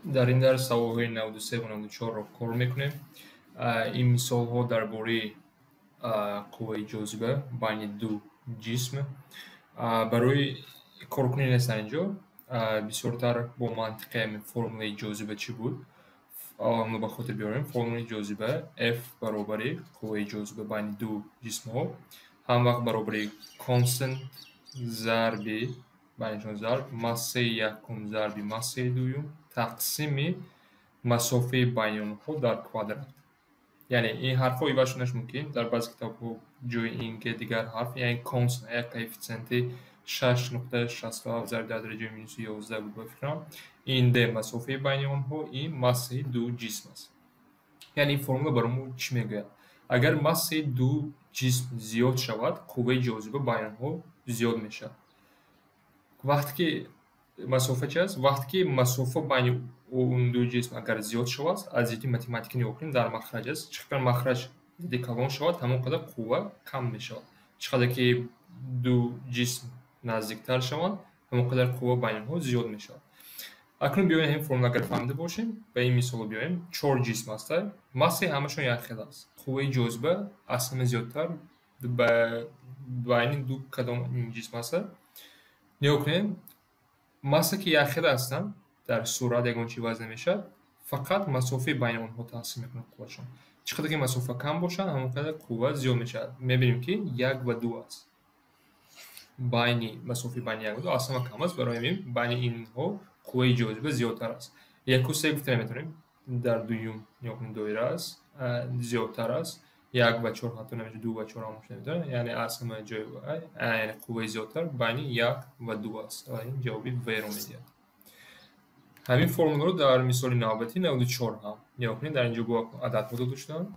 Дар ин дарс саволҳои 93 ва 94-ро кор мекунем. Ин мисолҳо дар бораи қувваи ҷозиба байни ду ҷисм. Барои коркунӣ нест дар ин ҷо, бисёртар бо мантиқи ҳамин формулаи ҷозиба чӣ буд, онро ба хотир биёрем. Формулаи ҷозиба F баробари қувваи ҷозиба байни ду ҷисмҳо ҳамвақт баробари constant зарби байнишон зарб массаи якум зарби массаи дуюм тақсими масофаи байни онҳо дар квадрат. Яъне ин ҳарфҳо иваз шуданаш мумкин, дар баъзе китобҳо ҷои ин ге дигар ҳарф, яъне constant як коэффитсиенти 6.67 зарби 10 дараҷаи минуси 11 буд, ба фикрам. Ин д масофаи байни онҳо, ин массаи ду ҷисм аст. Яъне ин формула барои мо чӣ мегӯяд? Агар массаи ду ҷисм зиёд шавад, қувваи ҷозиба байни онҳо зиёд мешавад. Вақте ки масофа чи аст? Вақте ки масофа байни он ду ҷисм агар зиёд шавад, аз ҷиҳати математикӣ нигоҳ кунем, дар махраҷ аст. Чӣ қадар махраҷ диди калон шавад, ҳамон қадар қувва кам мешавад. Чӣ қадар ки ду ҷисм наздиктар шаванд, ҳамон қадар қувва байни онҳо зиёд мешавад. Акнун биёем, ҳамин формула агар фаҳмида бошем, ба ин мисоло биёем. Чор ҷисм ҳаста, массаи ҳамашон якхел аст. Қувваи ҷозиба аз ҳама зиёдтар ба байни ду кадом ҷисм ҳаста? Нигоҳ кунем, масса ки якхела ҳастанд, дар суръат ягон чи иваз намешавад, фақат масофаи байни онҳо таъсир мекунад қуввашон. Чӣ қадар ки масофа кам бошад, ҳамон қадар қувва зиёд мешавад. Мебинем, ки як ва ду аст. Байни масофаи байни як ва ду аз ҳама кам аст, барои ҳамин байни инҳо қувваи ҷозиба зиёдтар аст. Яку се гуфта наметавонем, дар дуюм нигоҳ кунем, доира аст, зиёдтар аст. Як ва чор ҳатто намешавад, ду ва чор ҳам наметавонем. Яъне аз ҳама ҷой, яъне қувваи зиёдтар байни як ва ду аст ва ин ҷавоби В-ро медиҳад. Ҳамин формуларо дар мисоли навбатӣ 94 ҳам нигоҳ кунед, дар ин ҷо бо ададҳо дода шудаанд.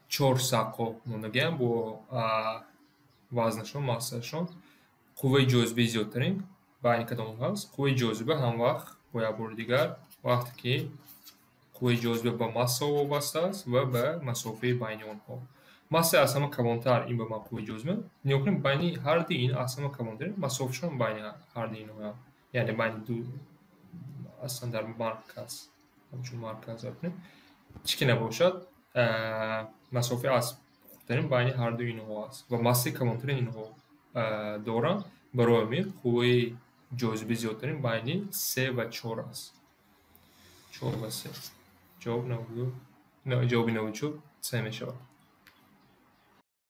Чор саққо мондагиам бо вазнашон, массашон. Қувваи ҷозибаи зиёдтарин байни кадом ҳаст? Қувваи ҷозиба ҳамвақт бо як бори дигар, вақте ки қувваи ҷозиба ба масса вобаста аст ва ба масофаи байни онҳо. Масса аз ҳама калонтар, ин ба ма қувваи ҷозиба. Нигоҳ кунед, байни ҳарди ин аз ҳама калонтарин масофашон байни ҳарди инҳо, яъне байни ду аслан дар марказ, ҳамчун марказ кунем. Чӣ ки набошад, масофаи аз хурдтарин байни ҳарду инҳо аст ва массаи калонтарин инҳо доранд. Барои ҳамин қувваи ҷозибаи зиёдтарин байни се ва чор аст. Чор ва се. Ҷавоб ҷавоби 94 се мешавад.